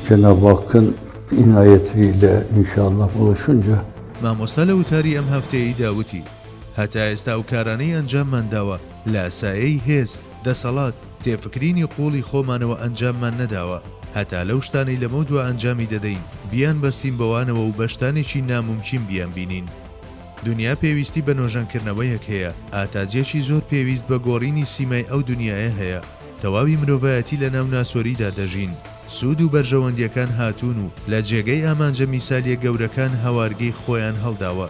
Cenab-ı Hakk'ın inayetiyle inşallah buluşunca. مامۆستا لە وتاری ئەم هەفتەیەیدا وتی، هەتا ئێستا ئەو کارانەی ئەنجاممان داوە لە سایەی هێز، دەسەڵات، تێفکرینی قووڵی خۆمانەوە ئەنجاممان نەداوە، هەتا لەو شتانەی لەمەودوا ئەنجامی دەدەین بیانبەستین بەوانەوە و بە شتانێکی نامومکین بیانبینین. دونیا پێویستی بە نۆژەنکردنەوەیەک هەیە، ئاتاجێکی زۆر پێویست بە گۆڕینی سیمای ئەو دونیایە هەیە. تەواوی مرۆڤایەتی لە ناو ناسۆریدا دەژین، سوود و بەرژەوەندییەکان هاتوون و لە جێگەی ئامانجە میسالییە گەورەکان هەوارگەی خۆیان هەڵداوە.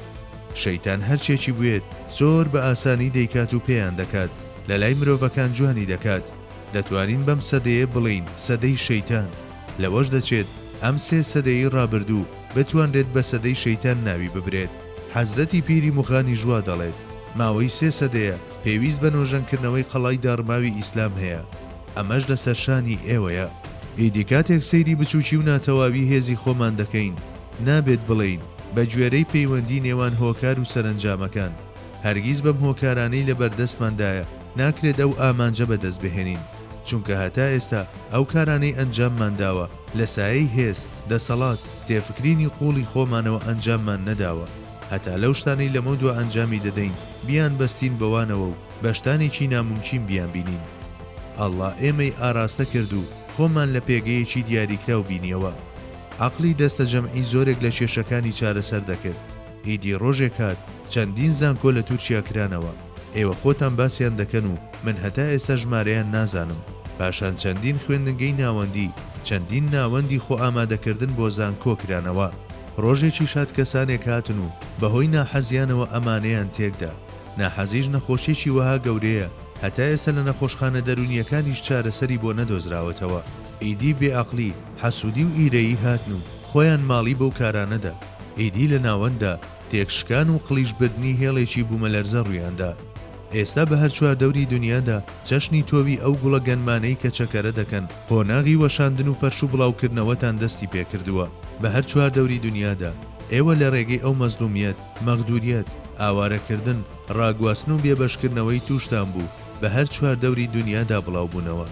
شەیتان هەرچێکی بوێت زۆر بە ئاسانی دەیکات و پێیان دەکات، لە لای مرۆڤەکان جوانی دەکات. دەتوانین بەم سەدەیە بڵێین سەدەی شەیتان. لەوەش دەچێت ئەم سێ سەدەیەی ڕابردوو بتوانرێت بە سەدەی شەیتان ناوی ببرێت. حەزرەتی پیری موغانیش وا دەڵێت، ماوەی سێ سەدەیە پێویست بە نۆژەنکردنەوەی قەڵای داڕماوی ئیسلام هەیە، ئەمەش لەسەر شانی ئێوەیە. ئیدی کاتێک سەیری بچوکی و ناتەواوی هێزی خۆمان دەکەین، نابێت بڵێین، بە گوێرەی پەیوەندی نێوان هۆکار و سەرەنجامەکان، هەرگیز بەم هۆکارانەی لەبەردەستماندایە ناکرێت ئەو ئامانجە بەدەستبهێنین، چونکە هەتا ئێستا ئەو کارانەی ئەنجاممان داوە لە سایەی هێز، دەسەڵات، تێفکرینی قووڵی خۆمانەوە ئەنجاممان نەداوە. هەتا لەو شتانەی لەمەودوا ئەنجامی دەدەین بیانبەستین بەوانەوە و بە شتانێکی نامومکین بیانبینین. ئەڵڵا ئێمەی ئاراستە کرد و خۆمان لە پێگەیەکی دیاریکراو بینیەوە. عەقڵی دەستەجەمعی زۆرێک لە کێشەکانی چارەسەر دەکرد. ئیدی ڕۆژێک هات چەندین زانکۆ لە تورکیا کرانەوە. ئێوە خۆتان باسیان دەکەن و من هەتا ئێستا ژمارەیان نازانم. پاشان چەندین خوێندنگەی ناوەندی، چەندین ناوەندی خۆئامادەکردن بۆ زانکۆ کرانەوە. ڕۆژێکیش هات کەسانێک هاتن و بەهۆی ناحەزیانەوە ئەمانەیان تێکدا. ناحەزیش نەخۆشیەکی وەها گەورەیە هەتا ئێستا لە نەخۆشخانە دەروونییەکانیش چارەسەری بۆ نەدۆزراوەتەوە. ئیدی بێ ئەقڵی، حەسوودی و ئیرەیی هاتن و خۆیان ماڵی بەو کارانەدا. ئیدی لە ناوەنددا تێکشکان و قڵیش بردنی هێڵێکی بوومەلەرزە ڕوویاندا. ئێستا بە هەر چواردەوری دونیادا چەشنی تۆوی ئەو گوڵە گەنمانەی کە چەکەرە دەکەن، قۆناغی وەشاندن و پەرش و بڵاوکردنەوەتان دەستی پێکردووە بە هەر چواردەوری دونیادا. ئێوە لە رێگەی ئەو مەزلومیەت، مەغدوریەت، ئاوارەکردن، راگواستن و بێبەشکردنەوەی تووشتان بوو، بە هەر چواردەوری دونیادا بڵاوبوونەوە.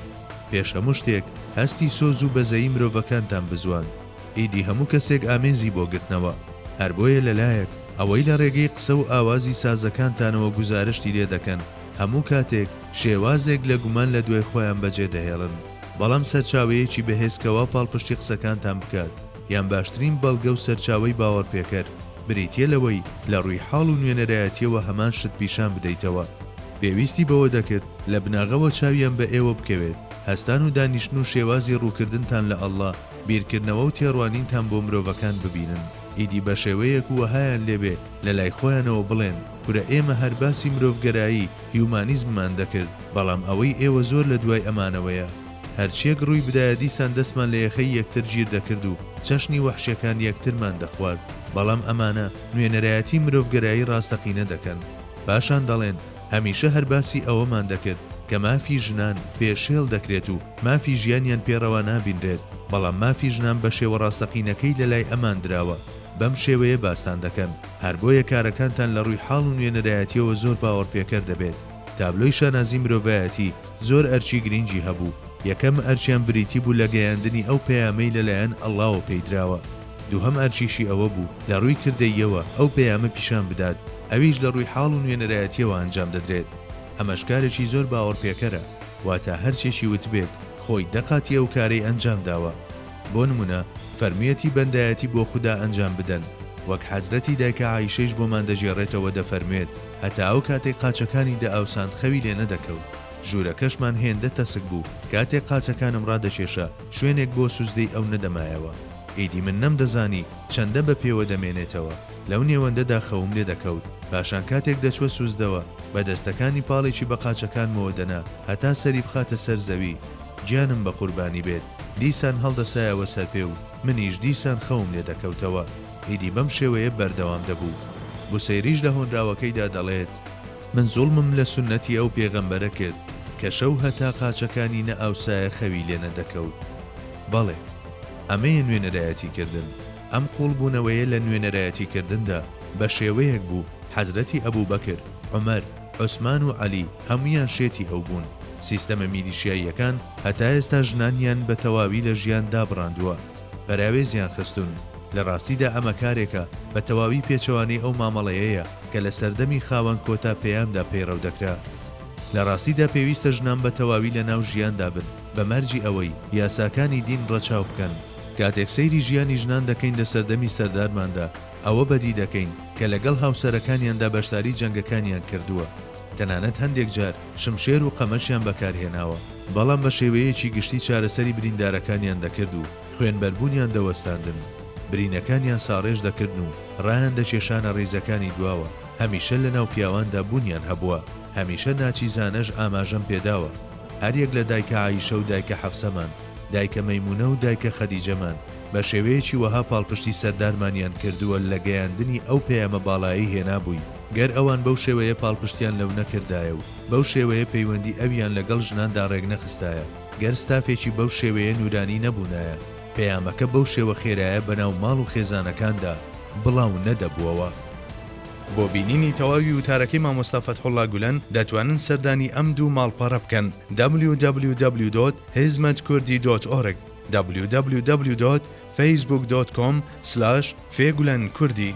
پێش هەموو شتێک هەستی سۆز و بەزەیی مرۆڤەکانتان بزواند. ئیدی هەموو کەسێک ئامێزی بۆ گرتنەوە. هەر بۆیە لە لایەک ئەوەی لە رێگەی قسە و ئاوازی سازەکانتانەوە گوزارشتی لێ دەکەن، هەموو کاتێک شێوازێک لە گومان لە دوای خۆیان بەجێ دەهێڵن. بەڵام سەرچاوەیەکی بەهێز کەوا پاڵپشتی قسەکانتان بکات، یان باشترین بەڵگە و سەرچاوەی باوەڕپێکەر، بریتییە لەوەی لە ڕووی حاڵ و نوێنەرایەتییەوە هەمان شت پیشان بدەیتەوە. پێویستی بەوە دەکرد لە بناغەوە چاویان بە ئێوە بکەوێت، هەستان و دانیشتن و شێوازی ڕووکردنتان لە اللە، بیرکردنەوە و تێڕوانینتان بۆ مرۆڤەکان ببینن. ئیدی بەشێوەیەک وەهایان لێبێ لە لای خۆیانەوە بڵێن، کورە ئێمە هەر باسی مرۆڤگەرایی، هیومانیزممان دەکرد، بەڵام ئەوەی ئێوە زۆر لە دوای ئەمانەوەیە. هەرچیەک ڕووی بدایە دیسان دەستمان لە یەخەی یەکتر گیر دەکرد و چەشنی وەحشیەکان یەکترمان دەخوارد، بەڵام ئەمانە نوێنەرایەتی مرۆڤگەرایی ڕاستەقینە دەکەن. پاشان دەڵێن هەمیشە هەر باسی ئەوەمان دەکرد کە مافی ژنان پێشێل دەکرێت و مافی ژیانیان پێ ڕەوا نابینرێت، بەڵام مافی ژنان بە شێوە ڕاستەقینەکەی لە لای ئەمان دراوە، بەم شێوەیە باستان دەکەن، هەر بۆیە کارەکانتان لە ڕووی حاڵ و نوێنەرایەتیەوە زۆر باوەڕپێکەر دەبێت. تابلۆی شانازی مرۆڤایەتی زۆر ئەرکی گرینگی هەبوو، یەکەم ئەرکیان بریتی بوو لە گەیاندنی ئەو پەیامەی لەلایەن ئەڵڵاوە پێی دراوە، دووهەم ئەرکیشی ئەوە بوو لە ڕووی کردەییەوە ئەو پەیامە پیشان بدات، ئەویش لە ڕووی حاڵ و نوێنەرایەتیەوە ئەنجام دەدرێت، ئەمەش کارێکی زۆر باوەڕپێکەرە، واتە هەرچێکی وتبێت خۆی دە قاتی ئەو کارەی ئەنجام داوە. بۆ نمونە فەرمویەتی بەندایەتی بۆ خودا ئەنجام بدەن، وەک حەزرەتی دایکە عائیشەیش بۆمان دەگێڕێتەوە دەفەرموێت، هەتا ئەو کاتەی قاچەکانی دەئاوساند خەوی لێ نەدەکەوت، ژوورەکەشمان هێندە تەسک بوو کاتێک قاچەکانم ڕادەکێشا شوێنێک بۆ سوجدەی ئەو نەدەمایەوە، ئیدی من نەمدەزانی چەندە بە پێوە دەمێنێتەوە، لەو نێوەندەدا خەوم لێ دەکەوت، پاشان کاتێک دەچووە سوجدەوە بە دەستەکانی پاڵێکی بە قاچەکانمەوە دەنا هەتا سەری بخاتە سەر زەوی، گیانم بە قوربانی بێت، دیسان هەڵدەسایەوە سەر پێ و منیش دیسان خەوم لێ دەکەوتەوە. ئیدی بەم شێوەیە بەردەوام دەبوو. بوسەیریش لە هۆنراوەکەیدا دەڵێت. من زوڵمم لە سوننەتی ئەو پێغەمبەرە کرد کە شەو هەتا قاچەکانی نەئاوسایە خەوی لێ نەدەکەوت. بەڵێ. ئەمەیە نوێنەرایەتی کردن. ئەم قووڵبوونەوەیە لە نوێنەرایەتی کردندا بە شێوەیەک بوو حەزرەتی ئەبوبەکر، عومەر، عوسمان و عەلی هەموویان شێتی ئەو بوون. سیستەمە میلیشیاییەکان هەتا ئێستا ژنانیان بە تەواوی لە ژیان دابڕاندووە. پەراوێزیان خستوون. لە ڕاستیدا ئەمە کارێکە بە تەواوی پێچەوانەی ئەو مامەڵەیەیە کە لە سەردەمی خاوەن کۆتا پەیامدا پەیڕەو دەکرا. لە ڕاستیدا پێویستە ژنان بە تەواوی لە ناو ژیاندا بن بە مەرجی ئەوەی یاساکانی دین ڕەچاو بکەن. کاتێک سەیری ژیانی ژنان دەکەین لە سەردەمی سەردارماندا ئەوە بەدی دەکەین کە لەگەڵ هاوسەرەکانیاندا بەشداری جەنگەکانیان کردووە، تەنانەت هەندێک جار شمشێر و قەمەشیان بەکارهێناوە، بەڵام بە شێوەیەکی گشتی چارەسەری بریندارەکانیان دەکرد و خوێنبەربوونیان دەوەستاندن، برینەکانیان ساڕێژ دەکردن و ڕایان دەکێشانە ڕیزەکانی دواوە، هەمیشە لەناو پیاواندا بوونیان هەبووە، هەمیشە ناچیزانەش ئاماژەم پێداوە، هەریەک لە دایکە عائیشە و دایکە حەفسەمان، دایکە مەیمونە و دایکە خەدیجەمان، بە شێوەیەکی وەها پاڵپشتی سەردارمانیان کردووە لە گەیاندنی ئەو پەیامە باڵایەی هێنابووی، گەر ئەوان بەو شێوەیە پاڵپشتیان لەو نەکردایە و بەو شێوەیە پەیوەندی ئەویان لەگەڵ ژناندا ڕێکنەخستایە، گەر ستافێکی بەو شێوەیە نورانی نەبوونایە، پەیامەکە بەو شێوە خێرایە بەناو ماڵ و خێزانەکاندا بڵاو نەدەبووەوە. بۆ بینینی تەواوی وتارەکەی مامۆستا فەتحوڵا گولەن دەتوانن سەردانی ئەم دوو ماڵپەڕە بکەن، www. Hizmetkurdi. Org www. Facebook. Com. Fgulenkurdi.